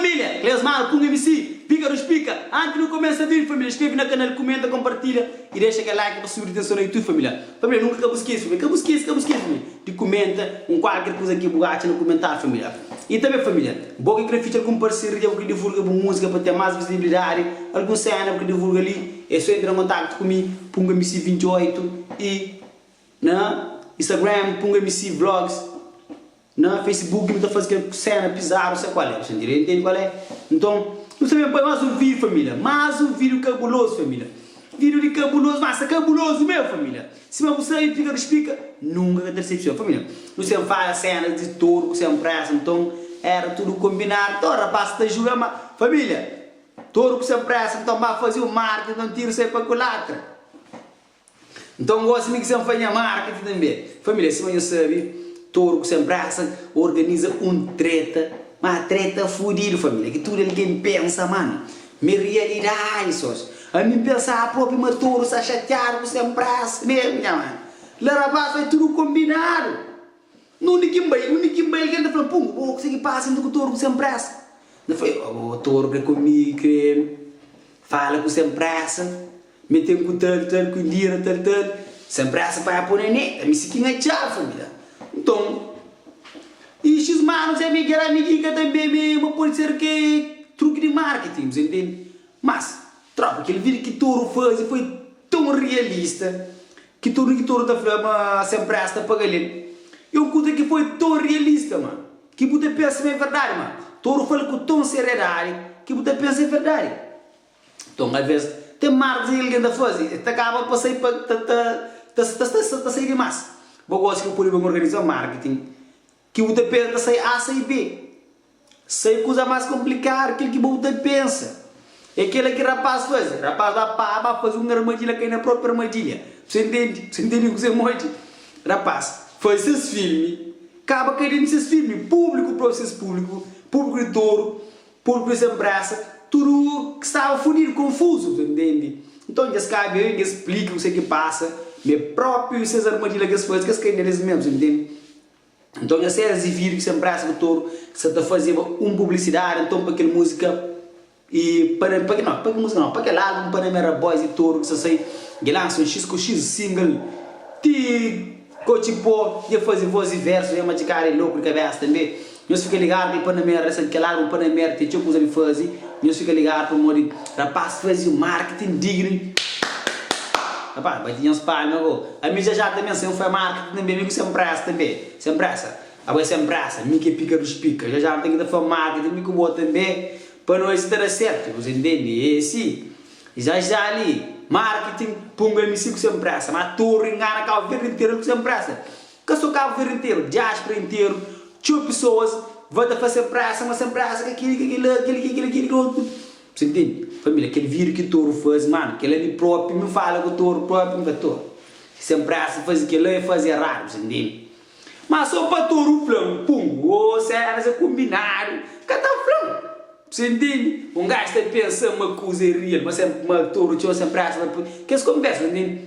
Família, Cleosmar Punga MC, Pika dos Pika, anti nu kumesa vídeo família, inskreve na kanal, kumenta, kompartilha i dexa kel like pa subi di tenson na YouTube família. Família, nunka ka bu skese família, ka bu skese, ka bu skese família, di kumenta un kualker kuza ki bu atxa na kumentáriu família. I tanbe família, bo ki kre fitxa algun parseria, bu kre divulga bu múzika pa ten más vizibilidadi, algun sena bu kre divulga li, é so entra na kontaktu ku mi, Punga MC 28 i na Instagram, Punga MC Vlogs. Na Facebook nu ta faze kel sena pizadu sa kual é, bu sta ntende kual é? Nton, nu sta ben pa más un vídiu família, más un vídiu kabulozu família, vídiu di kabulozu, mas sta kabulozu mê família, sima bu sabe pika ku xpika nunka ka ta disepsiona família, nu sen fala senas di toru ku sen presa, nton era tudu konbinadu, nton rapaz ta juga ma família, toru ku sen presa, nton ba faze un marketing, nton tiru sai pa kulatra. Nton gosi mi ki sen fla nha marketing tanbe. Familia, sima nhos sabi, Toru ku Sem Pressa organiza un treta, ma treta fudidu familia, ki tudu algen pensa manu, ma é rialidadi sos. Ami N pensa propi ma Toru sta xatiadu ku Sem Pressa mesmu nha manu. La rapaz foi tudu konbinadu. Undi ki N bai, undi ki N bai algen ta fla-m, Pungu, bo kuse ki pasa inda ku Toru ku Sem Pressa? N ta fla, oh, Toru kre ku mi, kre fala ku Sem Pressa. Mi ten ku tal tal ku Indira tal tal Sem pressa pa ya po nené Ta mi si ki nha txá família Nton Ixis manu Zé Miguel ami dika tanbe me ma pode ser ke truki di marketing bu sa intende Mas tropa kel video ki Toro faze foi ton realista ki tudu ki Toro ta fla ma Sem Pressa ta paga-l el É un kuza ki foi ton realista ma ki bu ta pensa ma é verdadi ma Toro fla-l ku ton seriedadi ki bu ta pensa é verdadi. Nton, alvês, ten marketing ki algen ta faze, el ta kaba pa sai pa ta ta ta ta ta sai dimás. Bo gosi ki bu pode ben organiza un marketing ki bu ta pensa ta sai A, sai B. Sai kuza más konplikadu kel ki bo bu ta pensa. É kela ki rapaz faze. Rapaz ba pa ba faze un armadilha, kai na própi armadilha. Bu ntende? Bu ntende kuzê modi? Rapaz faze ses filmi, kaba kai dentu ses filmi, públiku própi ses públiku, públiku di toru. Públiku di Sen Présa, tudu staba fudidu, konfuzu, bu ta ntende? Nton, dja es ka ben, dja es splika kuse ki pasa, ma é própi ses armadilha ki es faze, ki es kai nel es mésmu, bu ta ntende? Nton, es es vídiu ki Sen Présa ku Toru sa ta fazeba un publisidadi, nton, pa kel múzika i pa, pa, nau, pa kel múzika nau, pa kel álbum Panamera Boys di Toru ki sa sai, dja lansa un xis ku xis single ti. Kotxi po dja fazi voz i versu e ma txikara e loku di kabesa tanbe nhos fika ligadu kel panamera la kel album panamera ten txeu kuza di fazi nhos fika ligadu pamodi rapaz fazi un marketing digno rapaz bati nhos palma go ami jaja tanbe sem fai marketing tanbe mi ku sem presa tanbe sem presa abo e sem presa mi ke pika dos pika jaja nu ten ki ta fai un marketing mi ku bo tanbe pa nois ta da sertu bu sa intende e si. Já já li, marketing, punga MC ku sem pressa, ma torre ingana Cabo Verde interu ku sem pressa. Ka so Cabo Verde interu, diaspora interu, txeu pessoas vai ta fla sem pressa, ma sem pressa ka keli, ka kela, keli, ka keli, keli, otu. Você entende? Família, kel vídeo ki Toro faze, mano, kel ali propi, mi fala ku Toro propi, mi fla Toro, sem pressa faze kel la e faze errado, você entende? Ma so pa Toro fla-m, pungu, ô cenas é combinado, ka ta fla-m. Você ntende? Un gajo ta pensa ma kuza é real, ma sem ma toru txeu sem pressa ta poi kes konversa, você ntende?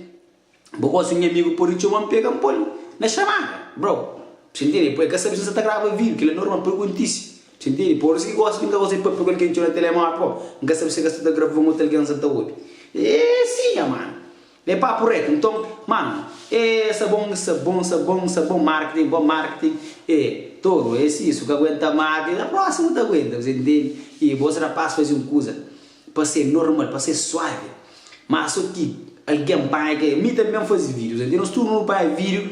Bo gosi un nha amigu pode txoma-m pega-m pô-l na xamada, bro, você ntende? Pô, el ka sabe si N sa ta grava vídiu, kel-la é normal, pode kontise, você ntende? Pô, si ki gosi mi N ka gosta di papia ku algen txeu na telemóvel, pô, N ka sabe si el ka sta ta grava-m otu algen sa ta obi. É si, nha manu. É papo reto nton mano é sa bom sa bom sa bom sa bom marketing bom marketing é toro é si su ka aguenta marketing na próximo ta aguenta você entende e bos rapaz fazi um kuza pa ser normal pa ser suave mas so ki alguém panha ke mi também fazi vídeo você entende nos tudo nu panha vídeo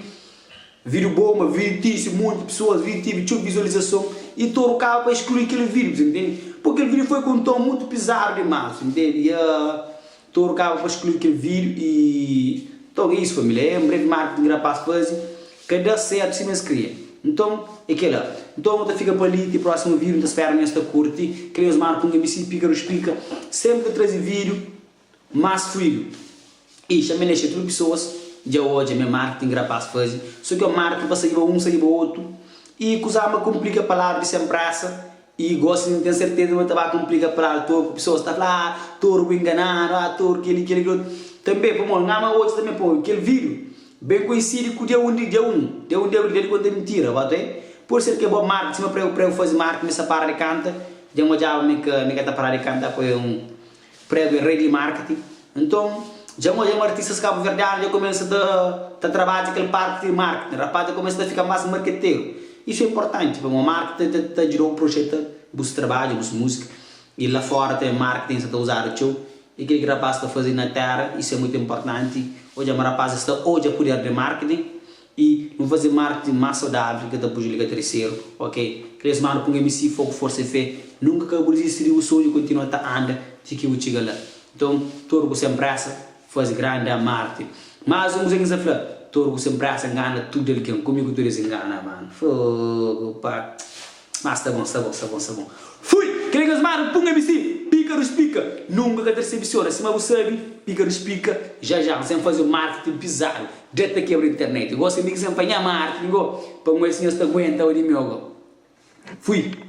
vídeo bom ma vídeo triste monte pessoas vídeo tive txeu visualização e toro kaba pa exclui kel vídeo você entende porque kel vídeo foi com um tom muito pisado demais você entende e Toru kaba pa sklui kel vídiu i Nton é isu família, é un breve marketing ki rapaz fazi ka da sertu sima es kria. Nton é kela. Nton nu ta fika pa li ti prósimu vídiu, nu ta spera ma nhos ta kurti. Kre nhos marka un MC Píkarus Pika senpri ta traze vídiu más fluidu. I xa me dexa tudu pesoas dja odja ma é marketing ki rapaz fazi. So ki é un marketing pa saíba un saíba otu i kuzas ma konplika pa ladu di sen presa. I gosi N ten serteza ma ta ba konplika pa ladu toru, ku pesoas ta fla, Ah, toru bu inganadu, ah, toru kel-li, kel-li, kel otu. Tanbê, pamodi N ama odja tanbê, pô, kel vídiu ben koinsidi ku dia un di dia un, dia un di abril, dia di konta mintira, bota é? Pode ser ki é bo marketing, sima pregu pregu faze marketing, meste para di kanta. Dja N odjaba mi ka mi ka ta para di kanta ku un pregu é rei di marketing. Nton, dja N odja ma artistas kabuverdianu dja kumesa ta ta trabadja kel parti di marketing. Rapaz dja kumesa ta fika más marketeru. Isu é inportanti pamodi marketing ta ta djuda-u projeta bus trabadju, bus múzika. I la fora tanbe marketing sa ta uzadu txeu. I kel ki rapaz ta faze na téra, isu é mutu inportanti. Odja ma rapazis ta odja puder di marketing. I nu faze marketing más saudável ki ka ta prujudika terseru, ok? Kre manda pa un MC Foku Forsa i Fé Nunka ka bu dizisti di bu sonhu kontinua ta anda ti ki bu txiga la Nton toru ku sen presa faze grandi a marketing Más un kuza ki N sa fla toru ku sen presa ngana tudu algen Kumi ku tudu es ngana mano Fogu pa Má sta bon, sta bon, sta bon, sta bon. Fui! Kre nhos manda pa un MC Pika dus pika Nunka ka ta resepsiona Sima bu sabe Pika dus pika Já já N sen faze un marketing pizadu Dja ta kebra internet Gosi mi ki sen panha marketing go Pa un es nhos ta aguenta o di mi o go Fui!